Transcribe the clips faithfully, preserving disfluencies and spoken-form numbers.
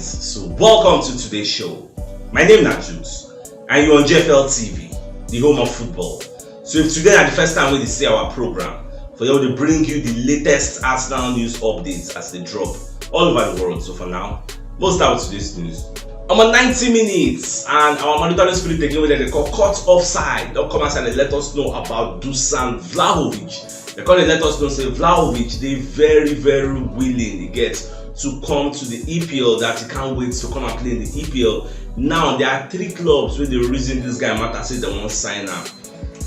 So, welcome to today's show. My name is Juice, and you're on G F L T V, the home of football. So, if today na the first time wey you see our program, for here we dey bring you the latest Arsenal news updates as they drop all over the world. So, for now, we'll start with today's news. Omo, ninety minutes, and our mandatory spirit again wey dem dey call cut offside don come outside and let us know about Dusan Vlahovic. They come dey let us know say Vlahovic dey very, very willing, e get, to come to the E P L, that he can't wait to come and play in the E P L. Now, there are three clubs wey dey reason this guy matter, say dem wan sign am.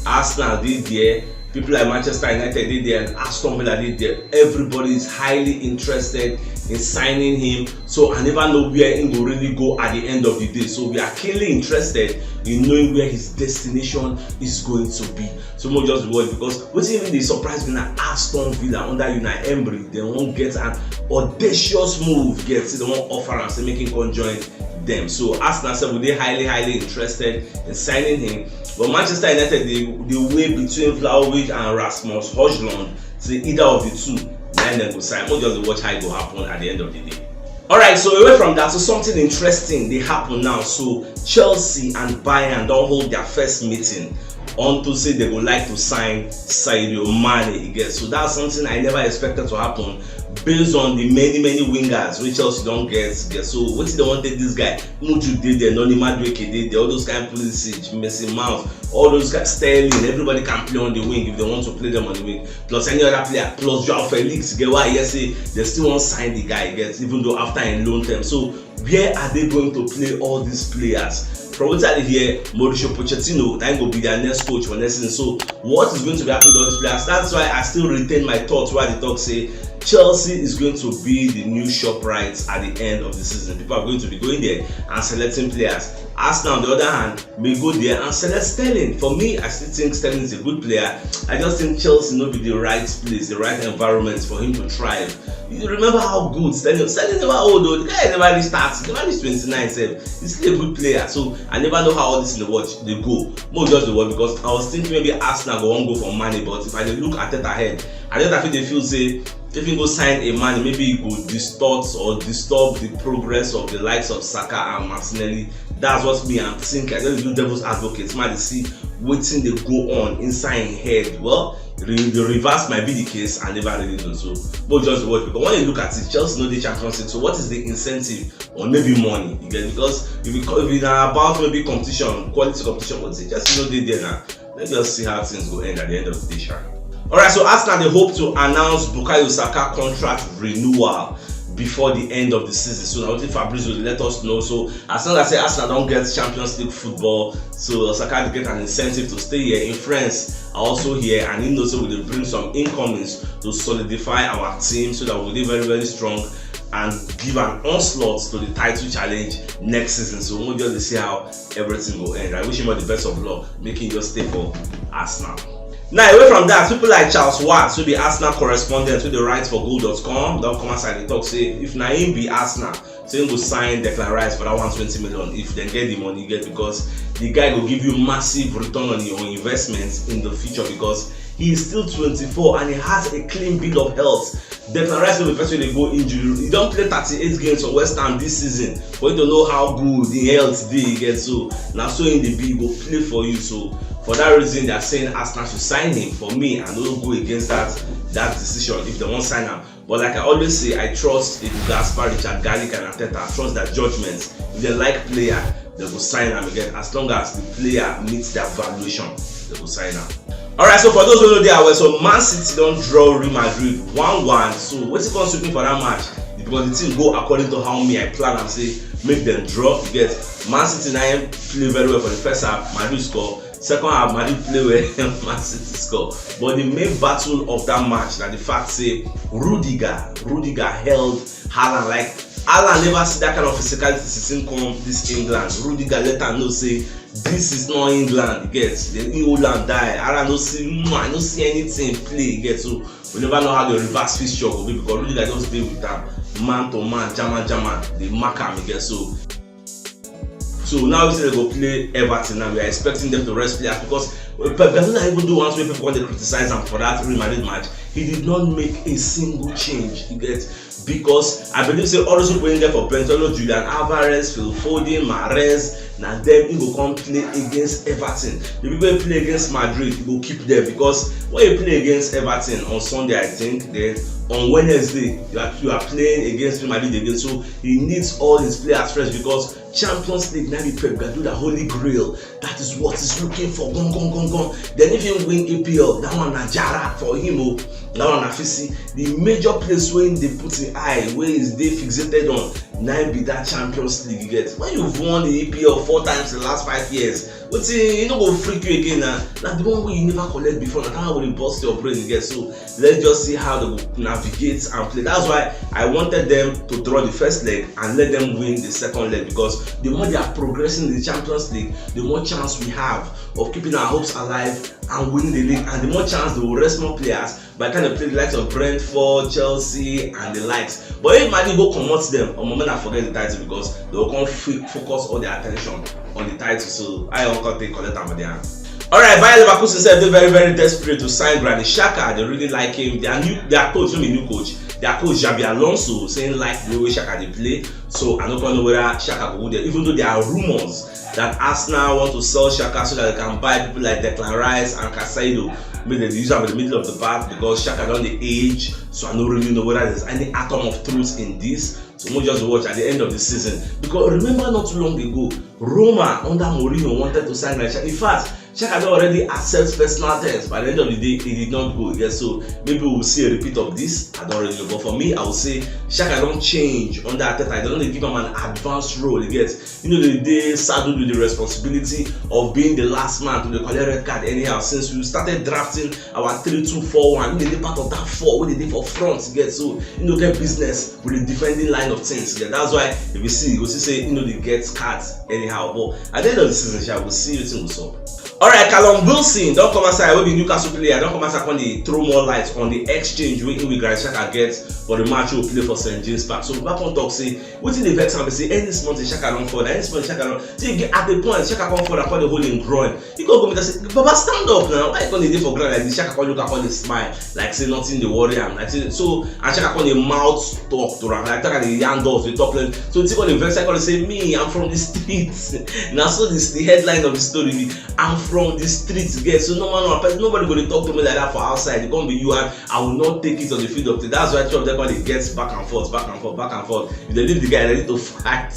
Arsenal dey there, people like Manchester United dey there, and Aston Villa dey there. Everybody is highly interested in signing him. So I never know where he go really go at the end of the day. So we are keenly interested in knowing where his destination is going to be. So mo just watch, because wetin even dey surprise me na Aston Villa under Unai Emery, dem wan get an audacious move, get, say dem wan offer am, say make him come join dem. So Arsenal sef, we dey highly, highly interested in signing him. But Manchester United dey, dey weigh between Vlahovic and Rasmus Hojlund, say either of the two, na dem go sign. Mo just dey watch how e go happen at the end of the day. Alright, so away from that, so something interesting dey happen now. So Chelsea and Bayern don hold their first meeting unto say they go like to sign Sadio Mane again. So that's something I never expected to happen based on the many, many wingers wey Chelsea don get, get. So wetin dem wan take this guy? Mudryk dey there, Noni Madueke dey there, all those kind, Pulisic, Mason Mount, all those guys, Sterling, everybody can play on the wing if they want to play them on the wing. Plus any other player, plus Joao Felix, get why I hear say they still wan sign the guy, get, even though after a loan term. So where are they going to play all these players? From wetin I dey hear, Mauricio Pochettino na him go be their next coach for next season. So what is going to be happening to all these players? That's why I still retain my thoughts wey I dey talk say Chelsea is going to be the new Shoprite at the end of the season. People are going to be going there and selecting players. Arsenal, on the other hand, may go there and select Sterling. For me, I still think Sterling is a good player. I just think Chelsea no be the right place, the right environment for him to thrive. You remember how good Sterling, Sterling never old though. The guy never reach thirty, never reach twenty-nine sef. He's still a good player. So I never know how all this in the watch dey go. Mo just dey watch because I was thinking maybe Arsenal go wan go for Mane, but if I dey look Arteta head, Arteta fit dey feel say if he go sign a Mane, maybe he go distort or disturb the progress of the likes of Saka and Martinelli. That's what me I'm thinking. I just do devil's advocate. Somebody see wetin dey go on inside him head. Well, the, the reverse might be the case. I never really know. So, but just watch. Because when you look at it, Chelsea no dey Champions League. So, what is the incentive? Or maybe money. You get, because if you co- if it's about maybe competition, quality competition, but Chelsea no dey there now. Let's just see how things go end at the end of the day, sha. Alright, so Arsenal dey hope to announce Bukayo Saka contract renewal before the end of the season. So na wetin Fabrizio dey let us know. So as long as say Arsenal don get Champions League football, so Saka dey get an incentive to stay here in France. I also hear and he know say we dey bring some incomings to solidify our team so that we dey very, very strong and give an onslaught to the title challenge next season. So we'll just see how everything go end. I wish him all the best of luck. Make him just stay for Arsenal. Now, away from that, people like Charles Watts, who be Arsenal correspondent, who dey write for goal dot com, don come outside dey talk say if na him be Arsenal, say him go sign Declan Rice for that one twenty million if dem get the money, get, because the guy go give you massive return on your investment in the future, because he is still twenty-four and he has a clean bill of health. Declan Rice no be person wey dey go injury. He don play thirty-eight games for West Ham this season. For you to know how good the health dey, you get, so na so him dey be, go play for you. So for that reason, they are saying Arsenal should sign him. For me, I no go against that that decision if they wan sign am. But like I always say, I trust Edu Gaspar, Richard Garlic, and Arteta. I trust their judgment. If they like player, they go sign am again. As long as the player meets their valuation, they go sign am. Alright, so for those who no dey aware, so Man City don draw Real Madrid one one. So wetin come sweet me for that match? Because the thing go according to how me I plan am say make dem draw. You get, Man City na him play very well for the first half. Madrid score. Second half, Madrid play well. Man City score. But the main battle of that match na the fact say Rudiger, Rudiger held Haaland. Like, Haaland never see that kind of physicality since him come this England. Rudiger let am know say this is not England, you get. The Holland die. Haaland no see, mwah, no see anything play, you get. So we never know how the reverse fixture go be because Rudiger just dey with am, man to man, German, German, dey mark am, you get. So so now we say they go play Everton now. We are expecting them to rest players because uh, Pep Guardiola, even though once wey people come dey criticize am for that Real Madrid match, he did not make a single change. You get, because I believe say all those people wey get for bench, all those Julian Alvarez, Phil Foden, Mahrez, na dem he go come play against Everton. The people wey play against Madrid, he go keep them, because when you play against Everton on Sunday, I think, then on Wednesday you are, you are playing against Real Madrid again. So he needs all his players fresh, because Champions League na be Pep Guardiola holy grail. That is what he's looking for. Gone, gone, gone, gone. Then if he win E P L, that one na jara for him. Oh, that one na fisi. The major place wey they put him eye, wey is dey fixated on, na be that Champions League. You get, when you've won the E P L four times in the last five years, wetin, you no go freak you again na. Na the one wey you never collect before, na that one wey dey burst your brain. You get, so let's just see how they go navigate and play. That's why I wanted them to draw the first leg and let them win the second leg, because the more they are progressing in the Champions League, the more chance we have of keeping our hopes alive and winning the league, and the more chance they will rest more players by kind of play the likes of Brentford, Chelsea, and the likes. But if Madrid go comot them, omo, make una forget the title, because they will come fi- focus all their attention on the title. So I won't come take collect am for their hand. All right, Bayer Leverkusen said they're very, very desperate to sign Granit Xhaka. They really like him. Their new, their coach, not a new coach. Their coach Xabi Alonso saying like the way Xhaka they play. So I don't know whether Xhaka go there, even though there are rumors that Arsenal want to sell Xhaka so that they can buy people like Declan Rice and Caicedo. Maybe they use them in the middle of the park, because Xhaka don dey age, so I don't really know whether there's any atom of truth in this. So we'll just watch at the end of the season. Because remember, not too long ago, Roma under Mourinho wanted to sign Granit Xhaka. In fact, Xhaka don already accept personal terms. By the end of the day, he did not go. Yes, so maybe we'll see a repeat of this. I don't really know. But for me, I would say Xhaka don change under Arteta. They don dey give him an advanced role. You get, you know, they dey saddled with the responsibility of being the last man to dey collect red card anyhow. Since we started drafting our three two four one, they dey part of that four wey dey dey for front. You get, so you know, get business with the defending line of things. Yeah, that's why if you see, you go see say, you know, they get cards anyhow. But at the end of the season, sha, we'll see wetin go sup. All right, Callum Wilson don come outside, wey be Newcastle player, don come outside come dey throw more light on the exchange wey him with Granit Xhaka get for the match wey play for Saint James Park. So Papa come talk say wetin dey vex am be say any small thing Xhaka don fall, any small thing Xhaka don. See, at the point Xhaka come fall and come dey hold him groin. He come go meet am say, "Baba, stand up now. Why you come dey dey for ground like this?" Xhaka come look am, come dey smile like say nothing dey worry am. Like say, so, and Xhaka come dey mouth talk to am, like, talk, dey yarn dust, dey talk plenty. So the thing come dey vex, I come dey say, "Me, I'm from the streets." Na so this the headline of the story be. "I'm from the streets, girl." So normal, normal person, nobody go dey talk to me like that for outside. E come be you, and I will not take it on the field of play. That's why two of them come dey get back and forth, back and forth, back and forth. If they leave the guy ready to fight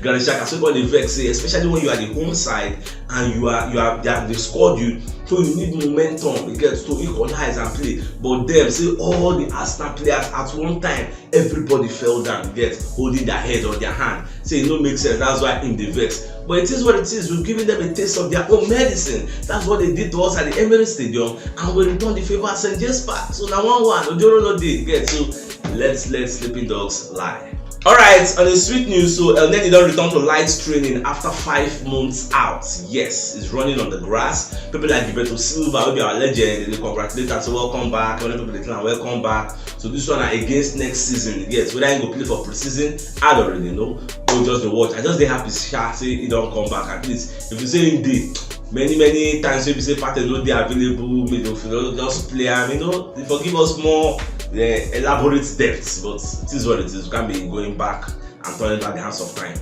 Granit Xhaka, so come dey vex say, especially when you are the home side and you are, you are, they, have, they scored you, so you need momentum, you get, to equalize and play. But them say all the Arsenal players at one time, everybody fell down, you get, holding their head or their hand. Say it no make sense. That's why him dey vex. But it is what it is. We've given them a taste of their own medicine. That's what they did to us at the Emirates Stadium, and we return the favor at Saint James Park. So now one one, Ojoro no dey, get. So let's let sleeping dogs lie. All right, on the sweet news, so Elneny don return to light training after five months out. Yes, he's running on the grass. People like Gilberto Silva, wey be our legend, they congratulate am, say, "Welcome back." Many people dey tell am, "Welcome back." So this one na against next season. Yes, whether he go play for pre-season, I don't really know. Go just dey watch. I just dey happy, sha, say he don come back. At least if you say him dey, many, many times wey be say Partey no dey available, midfield just play am, you know, they for give us more, eh, elaborate depth. But it is what it is. We can't be going back and turning back the hands of time.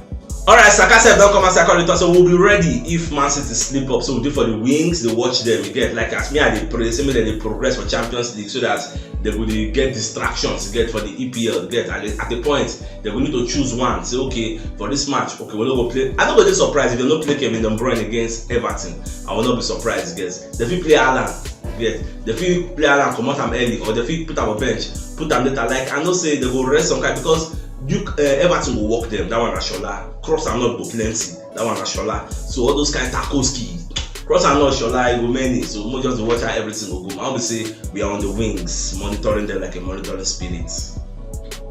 All right, Saka sef don come outside, come dey talk, so we'll be ready if Man City slip up. So we dey for the wings, dey watch them. You get, like, as me, I dey pray say make dem dey progress for Champions League, so that they go dey get distractions, you get, for the E P L, you get. At the, at the point, they go need to choose one. Say, "Okay, for this match, okay, we no go play." I no go dey surprised if they no play Kevin De Bruyne against Everton. I will not be surprised, you get. They fit play Haaland, you get. They fit play Haaland, comot am early, or they fit put am on bench, put am later. Like, I know say they go rest some kind, because Duke, uh, Everton go work them. That one na Shola. Cross and not go plenty. That one na Shola. So all those kind Tarkowski, cross and not Shola, e go many. So we just dey watch how everything go go. I will say we are on the wings, monitoring them like a monitoring spirit.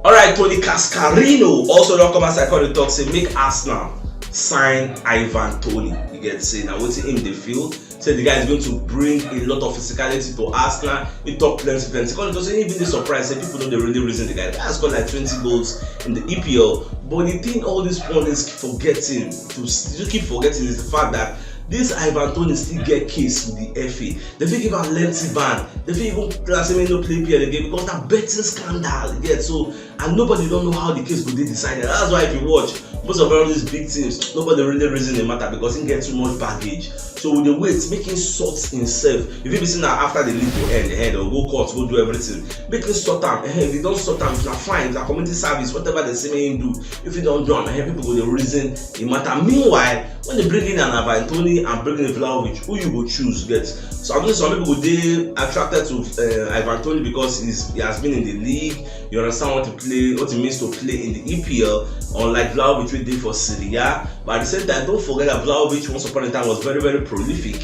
All right, Tony Cascarino also don come outside, come dey talk say make Arsenal sign Ivan Toney. You get, say na wetin him dey feel. Say the guy is going to bring a lot of physicality to Arsenal. He talk plenty, plenty. Come to say he even dey surprised say people no dey really reason the guy. The guy has scored like twenty goals in the E P L. But the thing all this one is forgetting to s-, you keep forgetting is the fact that This Ivan Toney still get case with the F A. They fit give am lengthy ban. They fit even tell am say make no play P L again because na betting scandal e get. So and nobody don know how the case go dey decided. That's why if you watch most of all these big teams, nobody really reason the matter because he get too much baggage. So we dey wait make him sort himself. If you be see now after the league go end, the end or go court, go do everything. Make him sort am. Eh, if he don sort am, if na fine, if na community service, whatever they say make him do. If he don do am, eh, people go dey reason the matter. Meanwhile, when they bring in an Ivan Toney and bring in Vlahovic, who you go choose get? So I know some people go dey attracted to uh, Ivan Toney because he's, he has been in the league. You understand what to play, what it means to play in the E P L, unlike Vlahovic wey dey for Serie A. But at the same time, don't forget that Vlahovic once upon a time was very very prolific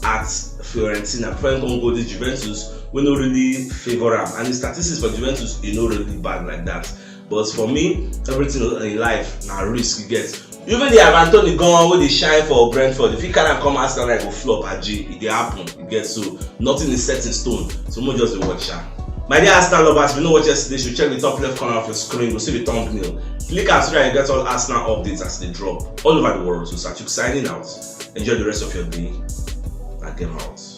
at Fiorentina. Before he come go this Juventus, wey no really favour am, and the statistics for Juventus e no really bad like that. But for me, everything in life na risk you get. Even the Ivan Toney gan wey dey shine for Brentford, if he carry am come Arsenal, e go flop. Aji, e dey happen. You get, so nothing is set in stone. So mo just dey watch am. My dear Arsenal lovers, if you no watch yesterday show, check the top left corner of your screen. You go see the thumbnail. Click am so that you get all Arsenal updates as they drop all over the world. So Sachuk signing out. Enjoy the rest of your day. Na game out.